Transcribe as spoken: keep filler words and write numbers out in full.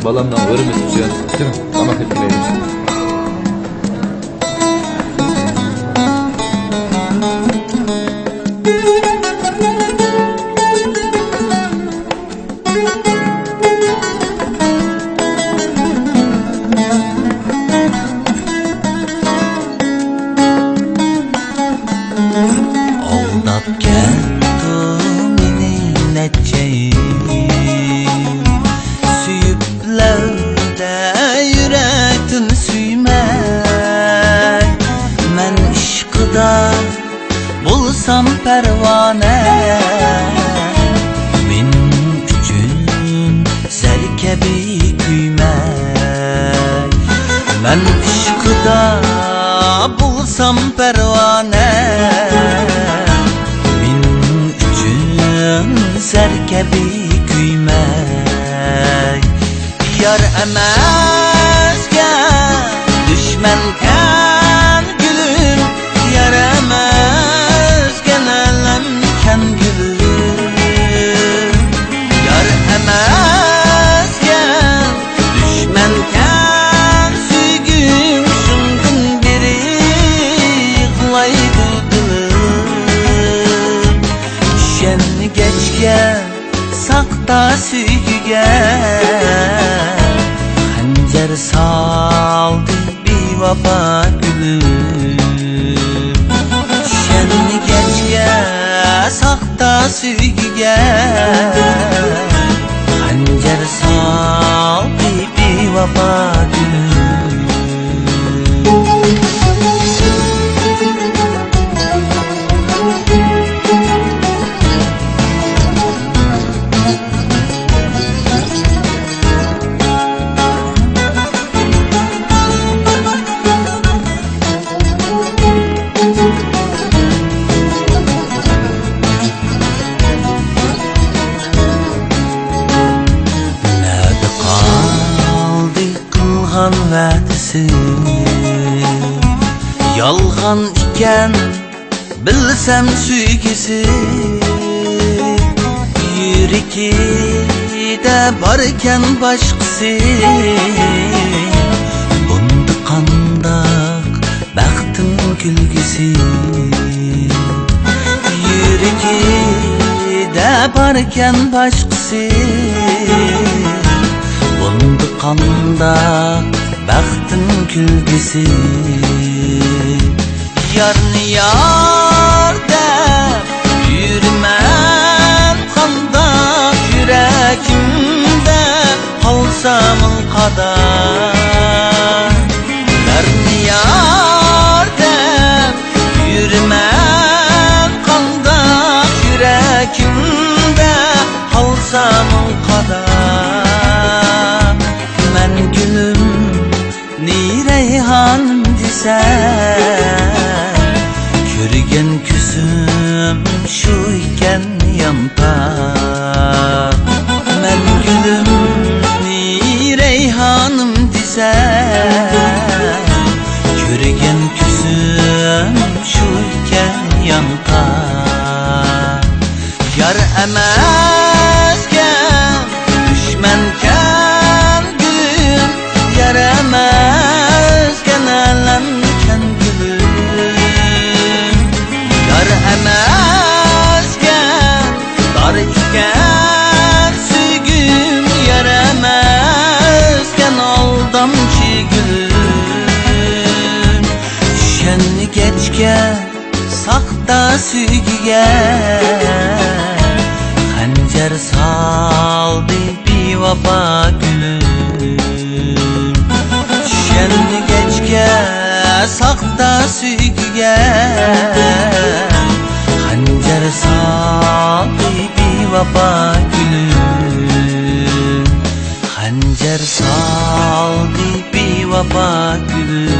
بالامنىڭ ھۆرمىتى ئۈچۈن، كېلىڭ، تاماق يەپ كېلەيلى. ئالداپ كەتتى مېنى نەچچە يىل، سۆيۈپ لەۋدە يۈرەكتىن سۆيمەي. مەن ئىشقىدا بولسام پەرۋانە، مېنىڭ ئۈچۈن زەر كەبى كۆيمەي. مەن ئىشقىدا بولسام پەرۋانە، مېنىڭ ئۈچۈن زەر كەبى كۆيمەي. يار ئەمەسكەن، دۈشمەنكەن گۈلۈم، يار ئەمەسكەن، ئەلەمكەن گۈلۈم. يار ئەمەسكەن، دۈشمەنكەن سۆيگۈم، شۇندىن بېرى يىغلايدۇ دىلىم. ئىشەنگەچكە ساختا سۆيگۈگە خەنجەر سالدى بىۋاپا گۈلۈم. ئىشەنگەچكە ساختا سۆيگۈگە خەنجەر سالدى بىۋاپا گۈلۈم. نەدە قالدى قىلغان ۋەدىسى؟ يالغان ئىكەن بىلسەم سۆيگۈسى، يۈرىكىدە باركەن باشقىسى. بۇندى قانداق بەختىم كۈلگۈسى؟ يۈرىكىدە باركەن باشقىسى. بۇندى قانداق بەختىم كۈلگۈسى؟ يارنى يار دەپ يۈرىمەن قانداق، يۈرەكىمدە قالسا مىڭ قاداق. يارنى يار دەپ يۈرىمەن قانداق، يۈرەكىمدە قالسا مىڭ قاداق. مەن گۈلۈم نى رەيھانىم دېسە، كۆرگەن كۆزۈم شۇ ئىكەن يانتاق. مەن گۈلۈم نى رەيھانىم دېسە، كۆرگەن كۆزۈم شۇ ئىكەن يانتاق. يار ئەمەسكەن، دۈشمەنكەن گۈلۈم، يار ئەمەسكەن، ئەلەمكەن گۈلۈم. يار ئەمەسكەن، دار ئىكەن سۆيگۈم، يار ئەمەسكەن، ئالدامچى گۈلۈم. ئىشەنگەچكە ساختا سۆيگۈگە خەنجەر سالدى بىۋاپا گۈلۈم. ئىشەنگەچكە ساختا سۆيگۈگە خەنجەر سالدى بىۋاپا گۈلۈم. خەنجەر سالدى بىۋاپا گۈلۈم.